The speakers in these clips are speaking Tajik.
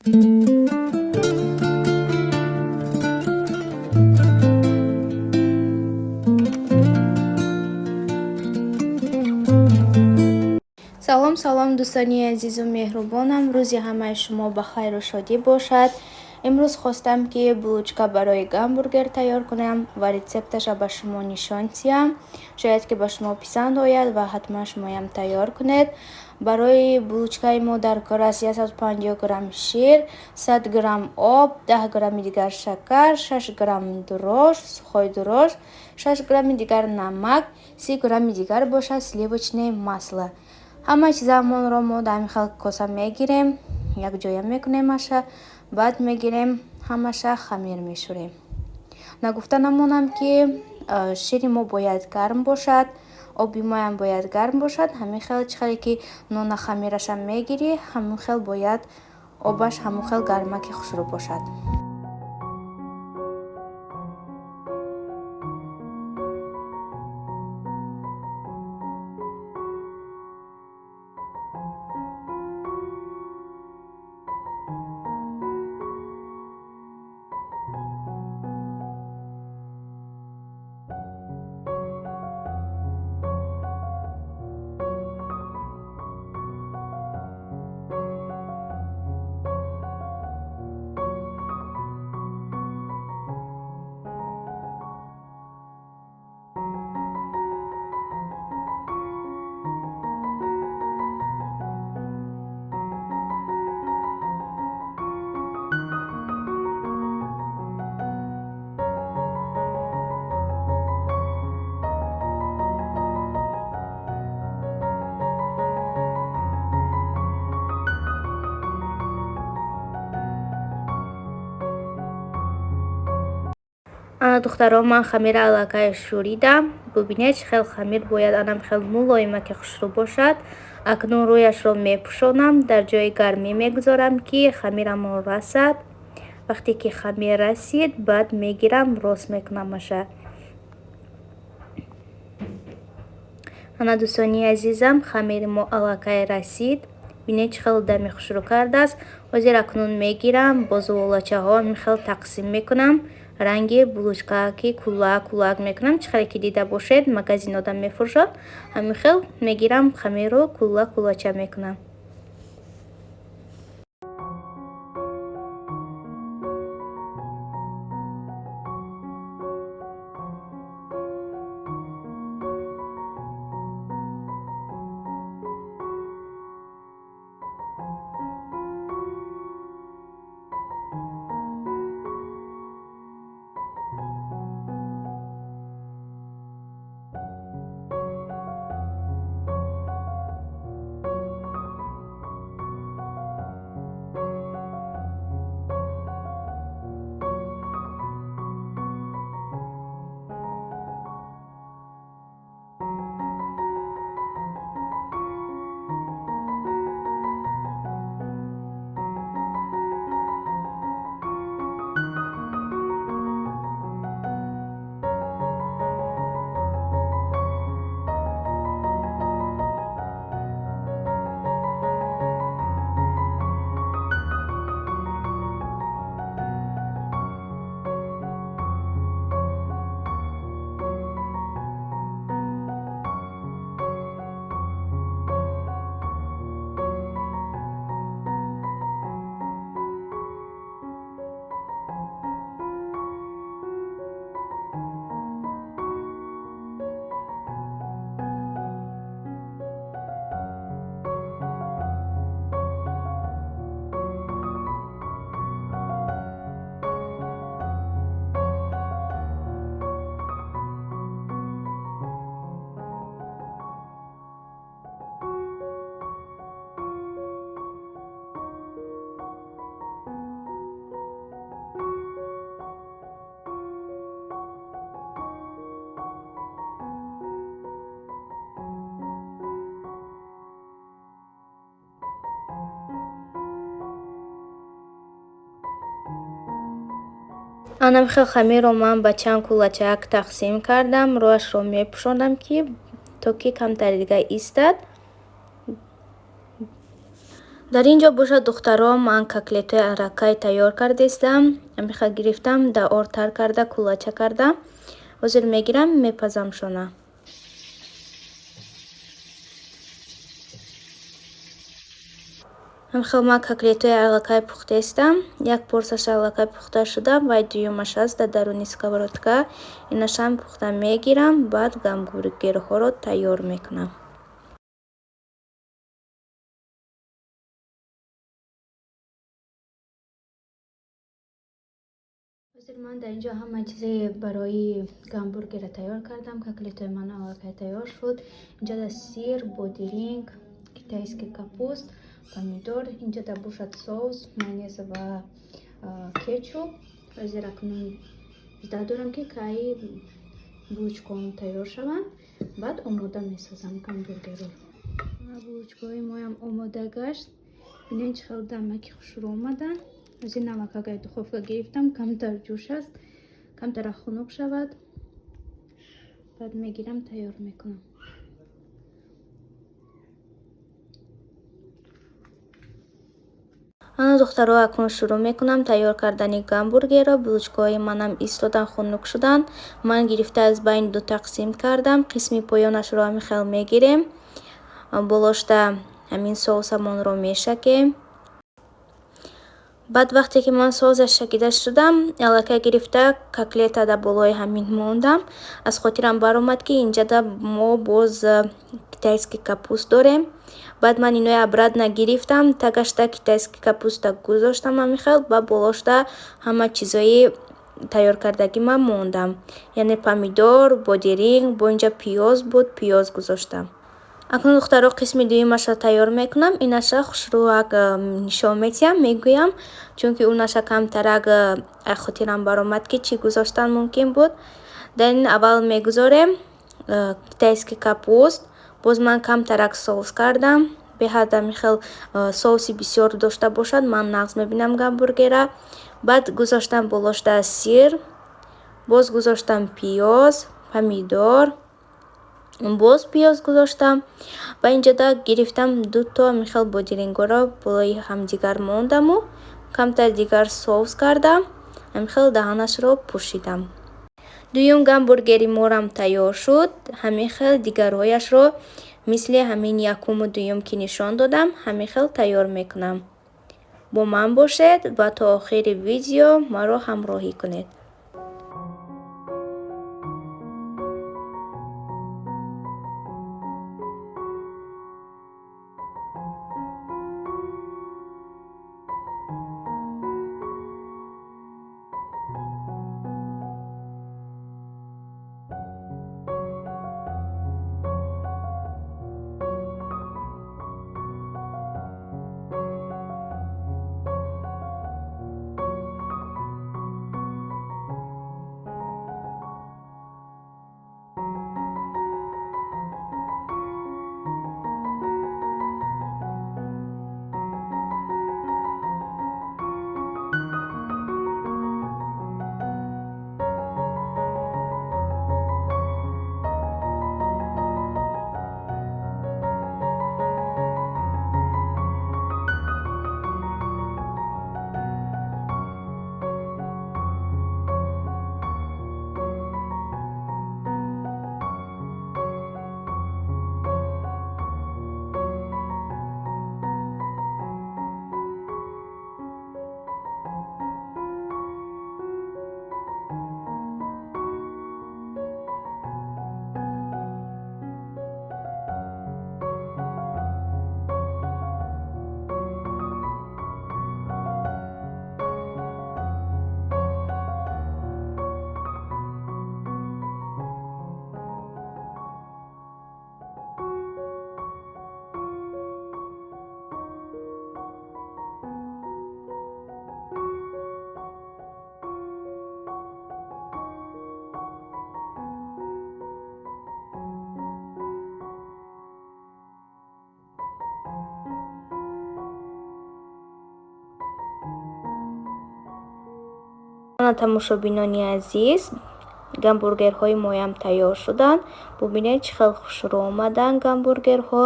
Салом, салом, дӯстони азизу меҳрубонам. Рӯзи ҳамаи шумо ба хайру шодӣ бошад. Имрӯз хостам, ки булочка барои гамбургер тайёр кунам ва рецепташа ба шумо нишон диҳам. Шояд, ки ба шумо писанд ояд ва ҳатман шумоям тайёр кунед. Барои булочкаи мо дар кор аст 150 грамм шир, 100 грамм об, 10 грамми дигар шакар, 6 грамм дрожж, сухой дрожж, 6 грамми дигар намак, 30 грамми дигар бошад сливочное масло. Ҳама чизамонро мо дар ҳамин хел коса мегирем, якҷоя мекунем аша, баъд мегирем, ҳамаша хамир мешӯрем. Нагуфта намонам, ки шири мо бояд гарм бошад, оби моям бояд гарм бошад. Ҳамин хел, чӣ хеле ки нона хамираша мегирӣ, ҳамин хел бояд обаш ҳамон хел гармаки хушрӯ бошад. Ана, духтаро, ман хамира аллакай шӯридам. Бубинед, чӣ хел хамир бояд, анам хел мулоимаки хушрӯ бошад. Акнун рӯяшро мепӯшонам, дар ҷои гармӣ мегузорам, ки хамирамон расад. Вақте ки хамир расид, баъд мегирам, рост мекунамаша. Ана, дӯстони азизам, хамири мо аллакай расид. Бинед, чӣ хел дами хушрӯ кардааст. Ҳозир акнун мегирам, бо зуволачаҳо ҳамин хел тақсим мекунам, ранги булочкаки кулак кулак мекунам. Чӣ хеле ки дида бошед, магазинода мефурӯшад, ҳамин хел мегирам, хамирро кулла куллача мекунам. Анам хел хамирро ман ба чанд куллачак тақсим кардам, рӯяшро мепӯшонам, ки то ки камтари дига истад. Дар ин ҷо бошад, духтаро, ман котлетҳои аллакай тайёр кардистам. Амиха гирифтам, дар орд тар карда, кулача карда. Ҳозир мегирам, мепазамшона. Ҳамхел ман котлетҳои аллакай пухтаистам. Як порсияш аллакай пухта шуда, вай дуюмаш аст дар даруни сковородка. Инашам пухта мегирам, баъд гамбургерҳоро тайёр мекунам. Ҳозир ман дар ин ҷо ҳама чизе барои гамбургера тайёр кардам. Котлетҳои ман аллакай тайёр шуд. Инҷо да сир, бодиринг, китайский капуст, помидор, инҷо да бошад соус, майонез ва кетчуп. Ҳозир акнун ждать дорам, ки кай булочкаҳом тайёр шаванд, баъд омода месозам гамбургерро. Булочкаҳои моям омода гашт. Бинед, чӣ хел дамаки хушрӯ омаданд. Ҳозир намакакай духовка гирифтам, камтар ҷӯш аст, камтара хунук шавад, баъд мегирам, тайёр мекунам. Ана, духтаро, акнун шурӯъ мекунам тайёр кардани гамбургерро. Булочкаҳои манам истодан, хунук шуданд. Ман гирифта аз байни ду тақсим кардам. Қисми поёнашро ҳамин хел мегирем, болошта ҳамин соусамонро мешакем. Баъд вақте ки ман соусаш шакида шудам, аллакай гирифта котлета дар болои ҳамин мондам. Аз хотирам баромад, ки инҷада мо боз китайский капуст дорем. Баъд ман инои обратно гирифтам, тагашта китайский капуста гузоштам ҳамин хел ва болошта ҳама чизои тайёркардагӣ ман мондам. Яъне помидор, бодиринг, бо инҷа пиёз буд, пиёз гузоштам. Акнун, духтаро, қисми дуюмашро тайёр мекунам. Инаша хушрӯак нишон медиҳам, мегӯям, чунки унаша камтарак хотирам баромад, ки чӣ гузоштан мумкин буд. Дар ин аввал мегузорем китайский капуст. Боз ман камтарак соус кардам. Беҳад ҳамин хел соуси бисёр дошта бошад, ман нағз мебинам гамбургера. Баъд гузоштам болошта сир, боз гузоштам пиёз, помидор, боз пиёз гузоштам ва инҷода гирифтам дуто ҳамин хел бодирингҳоро болои ҳамдигар мондаму камтар дигар соус кардам, ҳамин хел даҳанашро пӯшидам. Дуюм гамбургери морам тайёр шуд. Ҳамин хел дигарҳояшро мисли ҳамин якуму дуюм, ки нишон додам, ҳамин хел тайёр мекунам. Бо ман бошед ва то охири видео маро ҳамроҳӣ кунед. Тамошобинони азиз, гамбургерҳои моям тайёр шуданд. Бубинед, чӣ хел хушрӯ омаданд гамбургерҳо.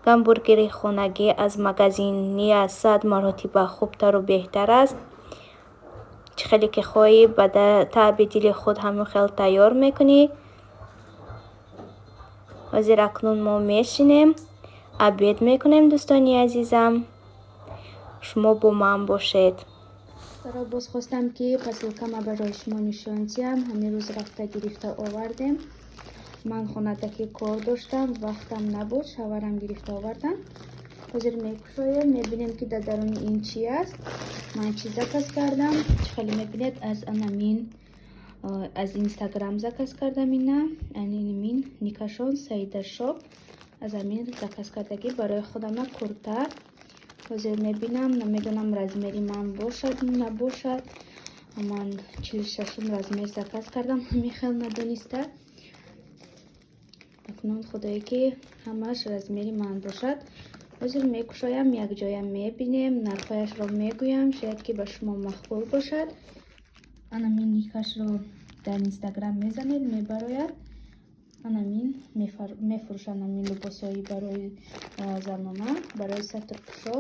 Гамбургери хонагӣ аз магазинӣ аз 100 маротиба хубтару беҳтар аст. Чӣ хеле ки хоҳӣ, ба таъби дили худ ҳамон хел тайёр мекунӣ. Ҳозир акнун мо мешинем, обед мекунем, дӯстони азизам. Шумо бо ман бошед. Духтаро, боз хостам, ки посылкама барои шумо нишон диҳам. Ҳамин рӯз рафта гирифта овардем. Ман хонадаки кор доштам, вақтам набуд, шаварам гирифта овардам. Ҳозир мекушоем, мебинем, ки дар даруни ин чӣ аст, ман чӣ заказ кардам. Чӣ хеле мебинед, аз анамин, аз Инстаграм заказ кардам. Ина анамин никашон Саида Шоп, аз амин заказ кардагӣ барои худама курта. Ҳозир мебинам, намедонам, размери ман бошад, набошад. Ман 46-ум размер заказ кардам, ҳамин хел надониста. Акнун худое ки ҳамаш размери ман бошад. Ҳозир мекушоям, якҷоя мебинем, нархҳояшро мегӯям, шояд ки ба шумо маъқул бошад. Анамин никашро дар Инстаграм мезанед, мебарояд. Анамин мефурӯшанд, амин либосҳои барои занона, барои сатрпӯшо.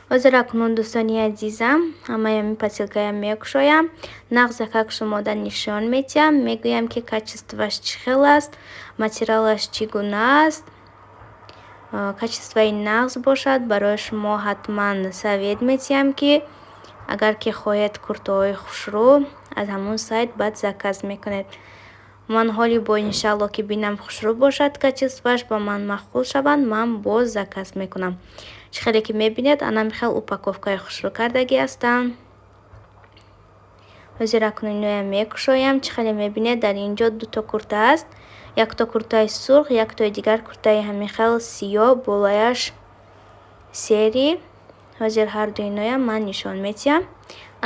Ҳозир акнун, дӯстони азизам, ҳамаи ҳамин посылкаям мекушоям, нағзакак шумода нишон медиҳам, мегӯям, ки качествоаш чӣ хел аст, материалаш чӣ гуна аст. Качествои нағз бошад, барои шумо ҳатман совет медиҳам, ки агар ки хоҳед куртаҳои хушрӯ, аз ҳамон сайт баъд заказ мекунед. Ман ҳоли бо иншалло ки бинам, хушрӯ бошад, качествоаш ба ман маъқул шаванд, ман боз заказ мекунам. Чӣ хеле ки мебинед, анами хел упаковкаи хушрӯ кардагӣ ҳастанд. Ҳозир акнун иноям мекушоям. Чӣ хеле мебинед, дар ин ҷо дуто курта аст: якто куртаи сурх, яктои дигар куртаи ҳамин хел сиёҳ, болояш серый. Ҳозир ҳарду иноям ман нишон медиҳам.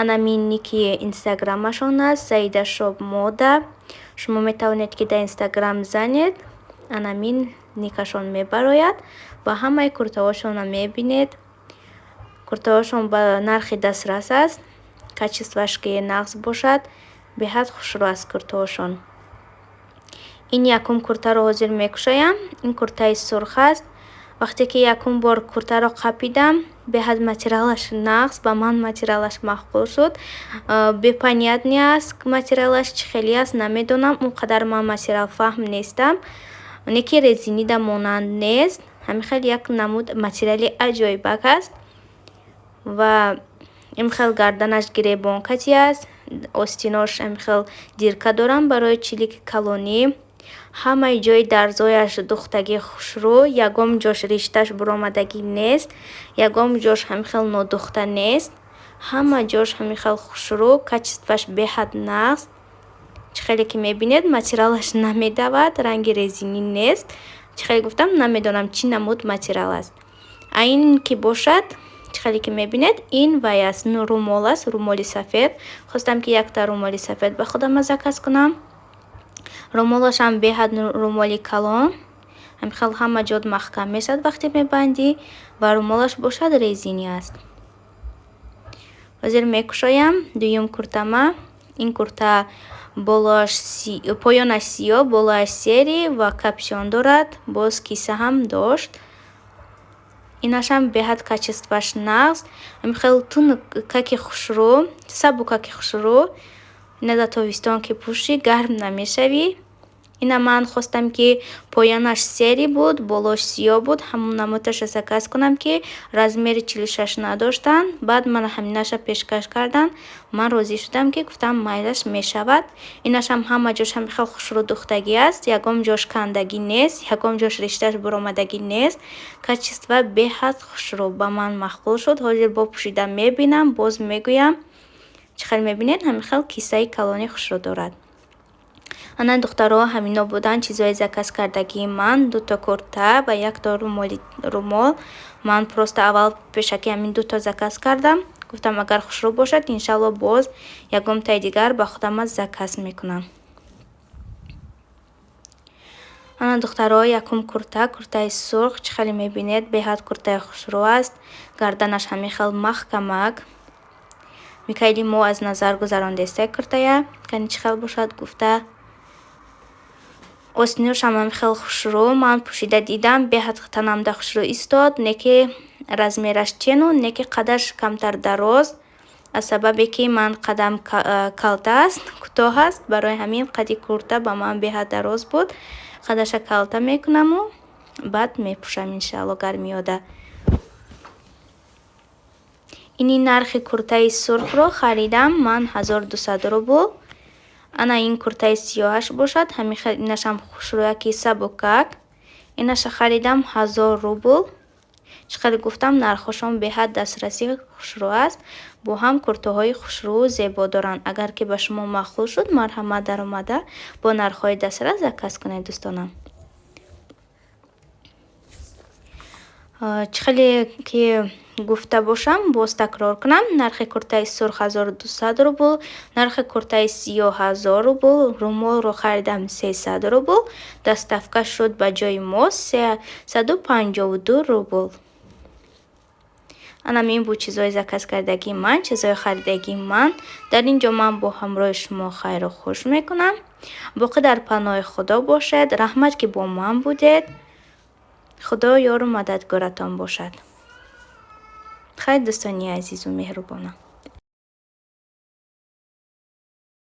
Анамин ники инстаграмашон аст, Саида Шоп Мода. Шумо метавонед, ки дар Инстаграм занед, анамин никашон мебарояд ва ҳамаи куртаҳошонро мебинед. Куртаҳошон ба нархи дастрас аст, качествоаш ки нағз бошад, беҳад хушрӯ аст куртаҳошон. Ин якум куртаро ҳозир мекушоям. Ин куртаи сурх аст. Вақте ки якум бор куртаро қапидам, беҳад материалаш нағз, ба ман материалаш маъқул шуд. Бепонятный аст материалаш, чӣ хеле аст, намедонам, он қадар ман материалфаҳм нестам. Не ки резинида монанд нест, ҳамин хел як намуд материали аҷоибак аст. Ва ин хел гарданаш гиребонкати аст, остинош ҳамин хел дырка дорам барои чилики калонӣ. Ҳамаи ҷои дарзояш духтагӣ хушрӯ, ягон ҷош ришташ буромадагӣ нест, ягон ҷош ҳамин хел нодухта нест. Ҳама ҷош ҳамин хел хушрӯ, качествоаш беҳад нағз. Чӣ хеле ки мебинед, материалаш намедавад, ранги резинӣ нест. Чӣ хеле гуфтам, намедонам, чӣ намуд материал аст. А ин ки бошад, чӣ хеле ки мебинед, ин вай аст, румол аст, румоли сафед. Хостам, ки якта румоли сафед ба худама заказ кунам. Румолашам беҳад румоли калон, ҳамин хел ҳама ҷот маҳкам мешавад, вақте мебандӣ, ва румолаш бошад резинӣ аст. Ҳозир мекушоям дуюм куртама. Ин курта болоаш, поёнаш сиёҳ, болоаш серый ва капюшон дорад, боз киса ҳам дошт. Инашам беҳад качествоаш нағз, ҳамин хел тунукаки хушрӯ, сабукаки хушрӯ. Ина дар тобистон ки пӯшӣ, гарм намешавӣ. Ина ман хостам, ки поёнаш серый буд, болош сиёҳ буд, ҳамон намудашро заказ кунам, ки размери 46 надоштанд. Баъд мана ҳаминаша пешкаш карданд, ман розӣ шудам, ки гуфтам, майлаш, мешавад. Инашам ҳама ҷош ҳамин хел хушрӯ духтагӣ аст, ягон ҷош кандагӣ нест, ягон ҷош ришташ буромадагӣ нест. Качество беҳад хушрӯ, ба ман маъқул шуд. Ҳозир бо пӯшида мебинам, боз мегӯям. Чӣ хел мебинед, ҳамин хел кисаи калони хушрӯ дорад. Ана, духтаро, ҳамино буданд чизҳои заказ кардагии ман: дуто курта ва якто румол. Ман просто аввал пешакӣ ҳамин дуто заказ кардам, гуфтам, агар хушрӯ бошад, иншалло, боз ягонтаи дигар ба худама заказ мекунам. Ана, духтаро, якум курта, куртаи сурх. Чӣ хеле мебинед, беҳад куртаи хушрӯ аст, гарданаш ҳамин хел маҳкамак. Микаили мо аз назар гузарондестай куртая, кани чӣ хел бошад гуфта. Остиношам ҳам хеле хушрӯ. Ман пӯшида дидам, беҳад танамда хушрӯ истод, не ки размераш чену, не ки қадаш камтар дароз. Аз сабабе ки ман қадам калта аст, кӯтоҳ аст, барои ҳамин қади курта ба ман беҳад дароз буд. Қадаша калта мекунаму баъд мепӯшам, иншаалло, гармиёда. Ини нархи куртаи сурхро харидам ман 1200 рубл. Ана ин куртаи сиёҳаш бошад, ҳамин хел, инашам хушрӯяки, сабукак. Инаша харидам 1000 рубл. Чӣ қадр гуфтам, нархҳошон беҳад дастрасӣ, хушрӯ аст. Бо ҳам куртаҳои хушрӯу зебо доранд. Агар ки ба шумо маъқул шуд, марҳамат, даромада бо нархҳои дастрас заказ кунед, дӯстонам. Чӣ хеле ки гуфта бошам, боз такрор кунам: нархи куртаи сурх 1200 рубл, нархи куртаи сиёҳ 1000 рубл, румолро харидам 300 рубл, доставка шуд ба ҷои мо 352 рубл. Анам ин буд чизҳои заказ кардагии ман, чизҳои харидагии ман. Дар ин ҷо ман бо ҳамроҳи шумо хайру хуш мекунам. Боқӣ дар паноҳи Худо бошед. Раҳмат, ки бо ман будед. Худо ёру мададгоратон бошад. Хайр, дӯстони азизу меҳрубонам.